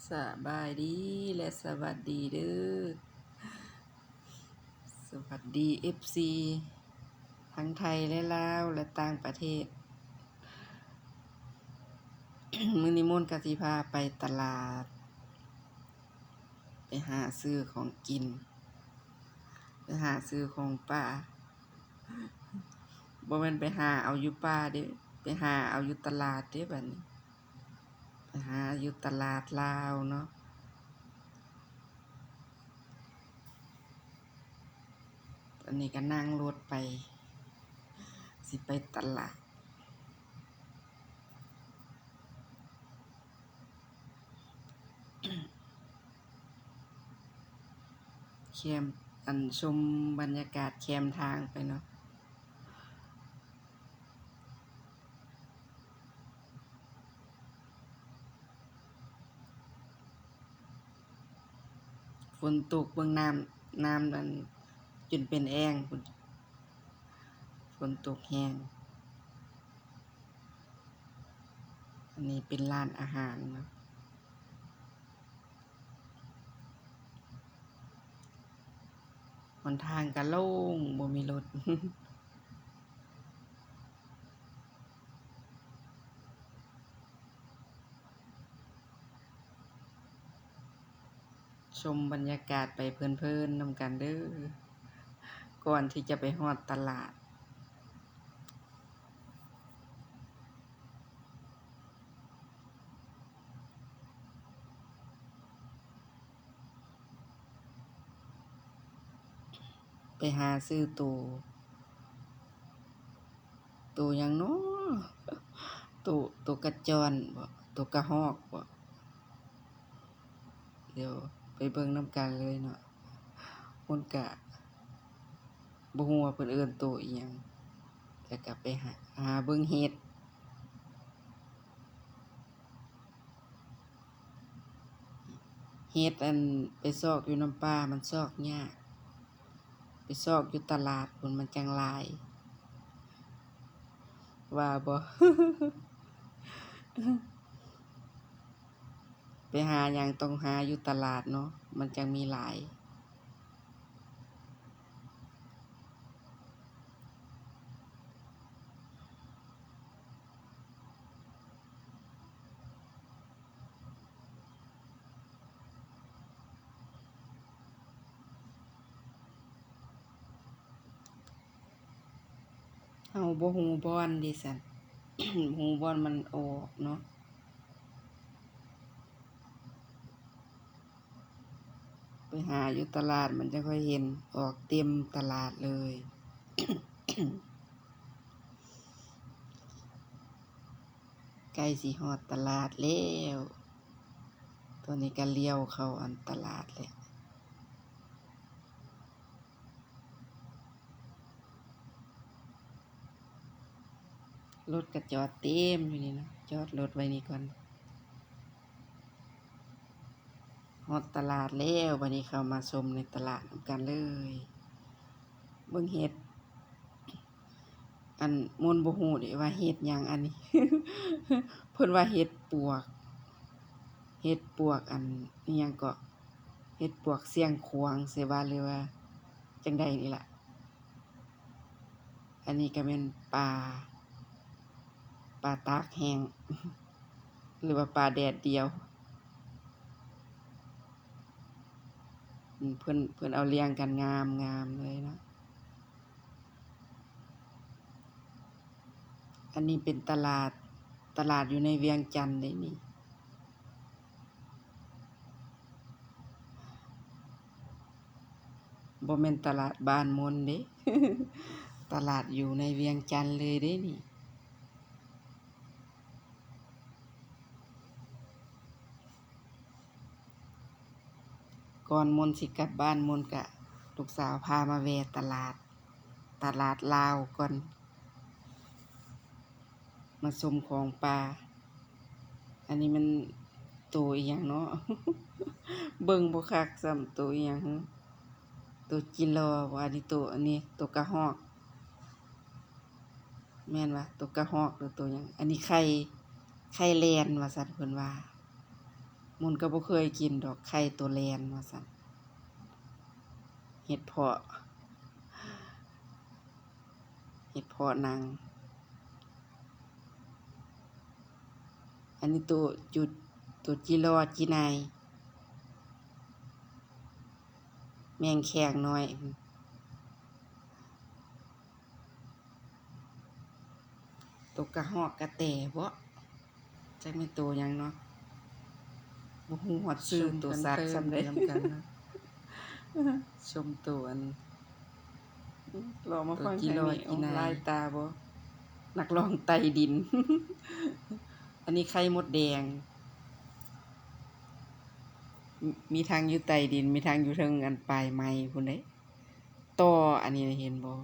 ສະບາຍດີ ແລະ ສະຫວັດດີເດີ້. ສະຫວັດດີ ເອັຟຊີ ທັງໄທ ແລະ ລາວ ແລະ ຕ່າງປະເທດ. ມື້ນີ້ມົນກະຊິພາໄປຕະຫຼາດ ໄປຫາຊື້ຂອງກິນ ໄປຫາຊື້ຂອງປ່າ. ບໍ່ແມ່ນໄປຫາເອົາຢູ່ປ່າເດ້ ໄປຫາເອົາຢູ່ຕະຫຼາດເດ້ບາດນີ້. ໄປຫາຢູ່ຕະຫຼາດລາວເນາະ. ຕອນນີ້ກໍນັ່ງລົດໄປ ຊິໄປຕະຫຼາດ. ແຄມ ອັນ ຊົມບັນຍາກາດແຄມທາງໄປເນາະ. ຝົນຕົກ ເບິ່ງນ້ຳ ນ້ຳນັ້ນຈົນເປັນແອ່ງພຸ້ນ ຝົນຕົກແຮງ. ອັນນີ້ເປັນຮ້ານອາຫານເນາະ. ຫົນທາງກະໂລ່ງ ບໍ່ມີລົດ. ຊົມບັນຍາກາດໄປເພີນໆນຳກັນເດີ້ ກ່ອນທີ່ຈະໄປຮອດຕະຫຼາດ. ໄປຫາຊື້ໂຕ ໂຕຫຍັງນໍ ໂຕ ໂຕກະຈອນບໍ ໂຕກະຮອກບໍ? ດຽວໄປເບິ່ງນຳກັນເລີຍເນາະ. ມັນກະບໍ່ຮູ້ວ່າເພິ່ນເອີ້ນໂຕອີ່ຫຍັງ ແລ້ວກະໄປຫາ ຫາເບິ່ງເຫັດ. ເຫັດ ອັນ ໄປຊອກຢູ່ນຳປ່າມັນຊອກຍາກ ໄປຊອກຢູ່ຕະຫຼາດພຸ້ນມັນຈັ່ງຫຼາຍ ວ່າບໍ່? ໄປຫາຫຍັງຕ້ອງຫາຢູ່ຕະຫຼາດເນາະ ມັນຈັ່ງມີຫຼາຍ. ເຮົາບໍ່ຮູ້ບ່ອນເດຊັ້ນ ຮູ້ບ່ອນມັນອອກເນາະ. ໄປຫາຢູ່ຕະຫຼາດມັນຈັ່ງຄ່ອຍເຫັນ ອອກເຕັມຕະຫຼາດເລີຍ. ໃກ້ຊິຮອດຕະຫຼາດແລ້ວ ຕອນນີ້ກະລ້ຽວເຂົ້າອັນຕະຫຼາດແລ້ວ. ລົດກະຈອດເຕັມຢູ່ນີ້ເນາະ ຈອດລົດໄວ້ນີ້ກ່ອນ. ຮອດຕະຫຼາດແລ້ວ ບາດນີ້ເຂົ້າມາຊົມໃນຕະຫຼາດນຳກັນເລີຍ. ເບິ່ງເຫັດ ອັນ ມົນບໍ່ຮູ້ເດ້ວ່າເຫັດຫຍັງອັນນີ້ ເພິ່ນວ່າເຫັດປວກ ເຫັດປວກ ອັນ ອີ່ຫຍັງເກາະ ເຫັດປວກຊຽງຂວາງ ຊິວ່າ ຫຼືວ່າຈັ່ງໃດນີ້ລະ. ອັນນີ້ກະແມ່ນປາ ປາຕາກແຫ້ງ ຫຼືວ່າປາແດດດຽວ. ອືມ ເພິ່ນ ເພິ່ນເອົາລຽງກັນງາມໆເລີຍເນາະ. ອັນນີ້ເປັນຕະຫຼາດ ຕະຫຼາດຢູ່ໃນວຽງຈັນເດ້ນີ້. ບໍ່ແມ່ນຕະຫຼາດບ້ານມົນເດ້ ຕະຫຼາດຢູ່ໃນວຽງຈັນເລີຍເດ້ນີ້. ກ່ອນມົນຊິກັບບ້ານ ມົນກະ ລູກສາວພາມາແວ່ຕະຫຼາດ ຕະຫຼາດລາວກ່ອນ. ມາຊົມຂອງປ່າ. ອັນນີ້ມັນໂຕອີ່ຫຍັງເນາະ ເບິ່ງບໍ່ຄັກຊ້ຳ ໂຕອີ່ຫຍັງ ໂຕຈິລໍບໍ່? ອັນນີ້ໂຕ ອັນນີ້ໂຕກະຮອກ ແມ່ນຫວາ? ໂຕກະຮອກ ຫຼືໂຕຫຍັງ? ອັນນີ້ໄຂ່ ໄຂ່ແລນວ່າຊັ້ນ ເພິ່ນວ່າ ມົນກໍບໍ່ເຄີຍກິນດອກ ໄຂ່ໂຕແລນວ່າຊັ້ນ ເຫັດເພາະ ເຫັດເພາະໜັງ. ອັນນີ້ໂຕ ຈຸ ໂຕຈີລໍຈີນາຍ ແມງແຄງນ້ອຍ. ໂຕກະຮອກກະແຕບໍ ຈັກແມ່ນໂຕຫຍັງເນາະ ບໍ່ຮູ້ຮອດຊື່ໂຕສັດສ່ຳໃດ. ຊົມໂຕອັນ ລອງມາຟັງທາງນີ້ ໂອ້ ລາຍຕາບໍ ນັກຮ້ອງໃຕ້ດິນ. ອັນນີ້ໄຂ່ມົດແດງ ມີທັງຢູ່ໃຕ້ດິນ ມີທັງຢູ່ເທິງອັນປາຍໄມ້ພຸ້ນເດ້. ຕໍ່ ອັນນີ້ເຫັນບໍ່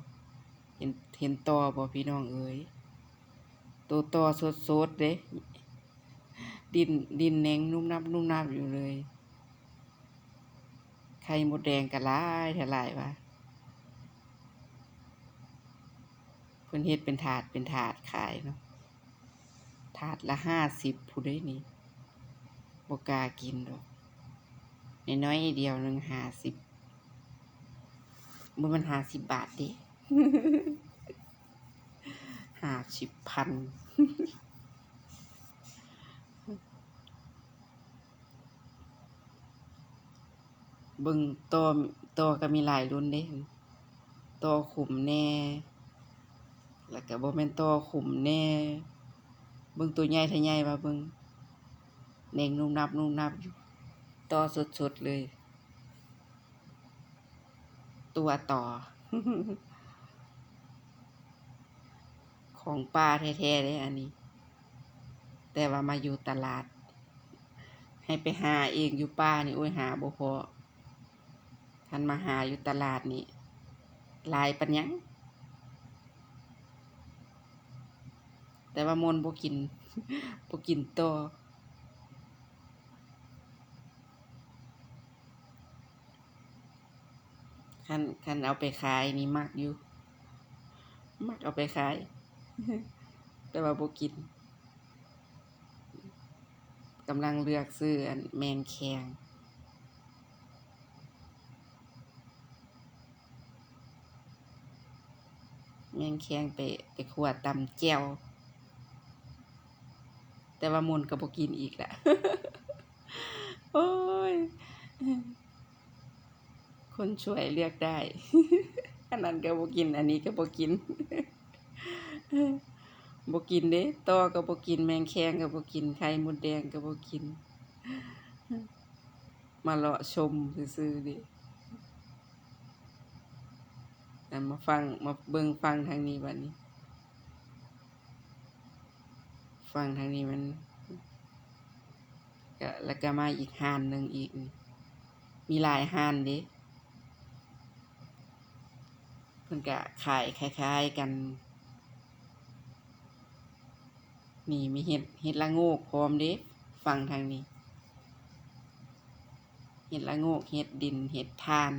ເຫັນ ເຫັນຕໍ່ບໍ່ພີ່ນ້ອງເອີຍ ໂຕຕໍ່ສົດໆເດ້ ດິນ ດິນແໜງນຸບໜັບນຸບໜັບຢູ່ເລີຍ. ໄຂ່ມົດແດງກໍຫຼາຍແທ້ຫຼາຍວ່າ ເພິ່ນເຮັດເປັນຖາດເປັນຖາດຂາຍເນາະ. ຖາດລະຫ້າສິບພຸ້ນເດ້ນີ້ ບໍ່ກ້າກິນດອກ ນ້ອຍໆດຽວໜຶ່ງຫ້າສິບ ບໍ່ແມ່ນຫ້າສິບບາດເດ້ ຫ້າສິບພັນ. ເບິ່ງຕໍ່ ຕໍ່ກໍມີຫຼາຍລຸ້ນເດ້ ຕໍ່ຂຸມແດ່ ແລ້ວກໍບໍ່ແມ່ນຕໍ່ຂຸມແດ່. ເບິ່ງຕົວໃຫຍ່ ຖ້າໃຫຍ່ວ່າເບິ່ງ ແໜງນຸບໜັບນຸບໜັບຢູ່ ຕໍ່ສົດໆເລີຍ ຕົວຕໍ່ ຂອງປ່າແທ້ໆເດ້ອັນນີ້ ແຕ່ວ່າມາຢູ່ຕະຫຼາດ ໃຫ້ໄປຫາເອງຢູ່ປ່ານີ້ ໂອ້ຍ ຫາບໍ່ພໍ້. ຄັນມາຫາຢູ່ຕະຫຼາດນີ້ ຫຼາຍປານຫຍັງ ແຕ່ວ່າມົນບໍ່ກິນ ບໍ່ກິນຕໍ່. ຄັນ ຄັນເອົາໄປຂາຍນີ້ມັກຢູ່ ມັກເອົາໄປຂາຍ ແຕ່ວ່າບໍ່ກິນ. ກຳລັງເລືອກຊື້ອັນແມງແຄງ ແມງແຄງໄປ ໄປຂົ້ວຕຳແຈ່ວ ແຕ່ວ່າມົນກໍບໍ່ກິນອີກລະ ໂອ້ຍ. ຄົນຊ່ວຍເລືອກໄດ້ ອັນນັ້ນກໍບໍ່ກິນ ອັນນີ້ກໍບໍ່ກິນ ບໍ່ກິນເດ້ ຕໍ່ກໍບໍ່ກິນ ແມງແຄງກໍບໍ່ກິນ ໄຂ່ມົດແດງກໍບໍ່ກິນ ມາເລາະຊົມຊື່ໆເດ້. ອັນ ມາຟັງ ມາເບິ່ງຟັງທາງນີ້ບັດນີ້. ຝັ່ງທາງນີ້ມັນກະ ແລ້ວກະມາອີກຮ້ານໜຶ່ງອີກ ມີຫຼາຍຮ້ານເດ້ ເພິ່ນກະຂາຍຄ້າຍໆກັນ. ນີ້ມີເຫັດ ເຫັດລະໂງກພ້ອມເດ້ ຝັ່ງທາງນີ້ ເຫັດລະໂງກ ເຫັດດິນ ເຫັດຖ່ານ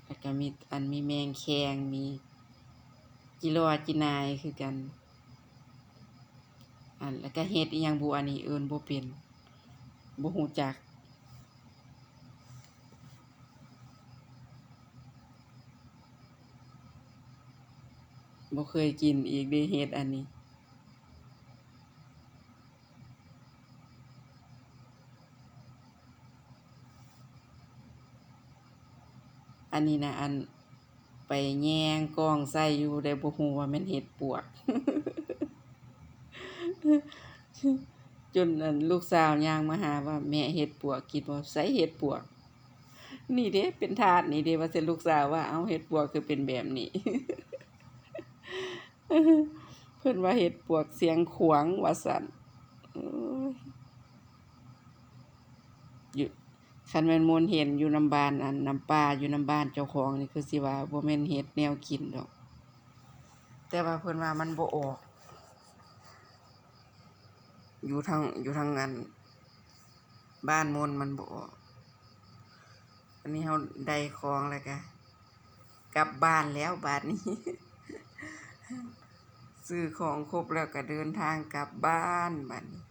ແລ້ວກະມີ ອັນ ມີແມງແຄງ ມີຈີລໍຈີນາຍຄືກັນ ອັນ ແລ້ວກະເຫັດອີ່ຫຍັງບຸ ອັນນີ້ເອີ້ນບໍ່ເປັນ ບໍ່ຮູ້ຈັກ ບໍ່ເຄີຍກິນອີກເດ້ເຫັດອັນນີ້. ອັນນີ້ນະ ອັນ ໄປແຍງກ້ອງໃສ່ຢູ່ ແຕ່ບໍ່ຮູ້ວ່າແມ່ນເຫັດປວກ ຈົນ ອັນ ລູກສາວຍ່າງມາຫາວ່າ ແມ່ ເຫັດປວກກິນບໍ່? ໃສເຫັດປວກ? ນີ້ເດ້ ເປັນທາດນີ້ເດ້ ວ່າຊັ້ນ ລູກສາວວ່າ ເອົ້າ ເຫັດປວກຄືເປັນແບບນີ້? ເພິ່ນວ່າເຫັດປວກຊຽງຂວາງວ່າຊັ້ນ. ໂອ້ຍ ຢູ່ ຄັນແມ່ນມົນເຫັນຢູ່ນຳບ້ານ ອັນ ນຳປ່າຢູ່ນຳບ້ານເຈົ້າຂອງນີ້ ຄືຊິວ່າບໍ່ແມ່ນເຫັດແນວກິນດອກ ແຕ່ວ່າເພິ່ນວ່າມັນບໍ່ອອກ ຢູ່ທາງ ຢູ່ທາງ ອັນ ບ້ານມົນມັນບໍ່ອອກ. ອັນນີ້ເຮົາໄດ້ຂອງແລ້ວກະກັບບ້ານແລ້ວບາດນີ້ ຊື້ຂອງຄົບແລ້ວກະເດີນທາງກັບບ້ານບາດນີ້.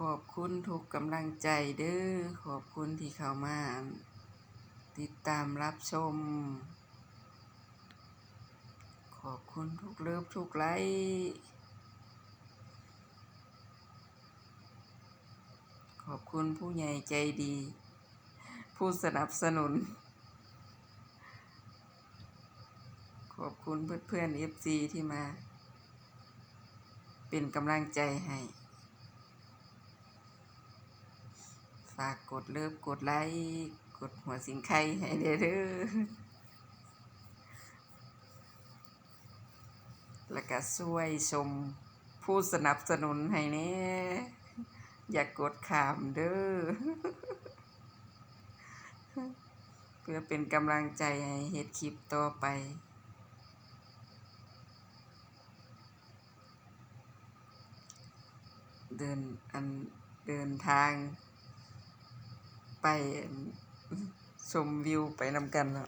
ຂອບຄຸນທຸກກຳລັງໃຈເດີ້ ຂອບຄຸນທີ່ເຂົ້າມາ ອັນ ຕິດຕາມຮັບຊົມ ຂອບຄຸນທຸກເລີບທຸກໄລ້ ຂອບຄຸນຜູ້ໃຫຍ່ໃຈດີ ຜູ້ສະໜັບສະໜູນ. ຂອບຄຸນເພື່ອນໆ ເອັຟຊີ ທີ່ມາເປັນກຳລັງໃຈໃຫ້. ຝາກກົດເລີບ ກົດໄລ້ ກົດຫົວສິງໄຄໃຫ້ແດ່ເດີ້. ແລ້ວກະຊ່ວຍຊົມຜູ້ສະໜັບສະໜູນໃຫ້ແດ່ ຢ່າກົດຂ້າມເດີ້ ເພື່ອເປັນກຳລັງໃຈໃຫ້ເຮັດຄລິບຕໍ່ໄປ. ເດີນ ອັນ ເດີນທາງໄປ ອັນ ຊົມວິວໄປນຳກັນເນາະ.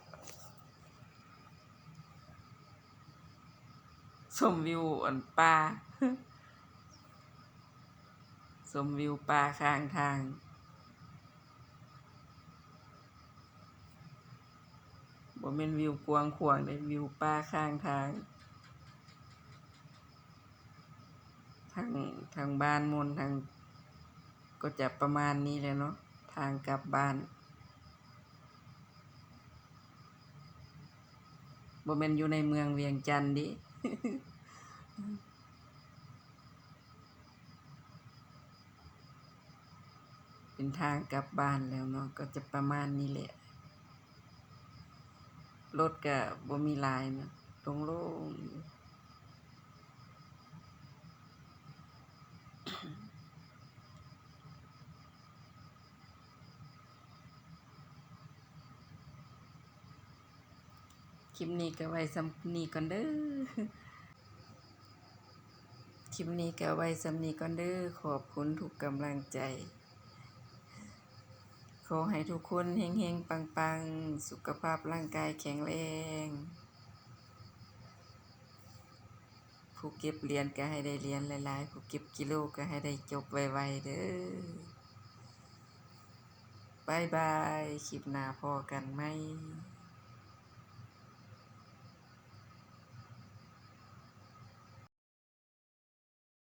ຊົມວິວ ອັນ ປ່າ ຊົມວິວປ່າຂ້າງທາງ ບໍ່ແມ່ນວິວກວ້າງຂວາງເດ້ ວິວປ່າຂ້າງທາງ. ທາງ ທາງບ້ານມົນ ທາງ ກໍຈະປະມານນີ້ແຫຼະເນາະ ທາງກັບບ້ານ. ບໍ່ແມ່ນຢູ່ໃນເມືອງວຽງຈັນເດ້ ເປັນທາງກັບບ້ານແລ້ວເນາະ ກໍຈະປະມານນີ້ແຫຼະ. ລົດກະບໍ່ມີຫຼາຍເນາະ ໂລ່ງໆ. ຄລິບນີ້ກໍໄວ້ສ່ຳນີ້ກ່ອນເດີ້ ຄລິບນີ້ກໍໄວ້ສ່ຳນີ້ກ່ອນເດີ້. ຂອບຄຸນທຸກກຳລັງໃຈ. ຂໍໃຫ້ທຸກຄົນເຮັງໆ ປັງໆ ສຸຂະພາບຮ່າງກາຍແຂງແຮງ. ຜູ້ເກັບຫຼຽນກໍໃຫ້ໄດ້ຫຼຽນຫຼາຍໆ ຜູ້ເກັບກິໂລກໍໃຫ້ໄດ້ຈົບໄວໆເດີ້. ບາຍບາຍ ຄລິບໜ້າພໍ້ກັນໃໝ່.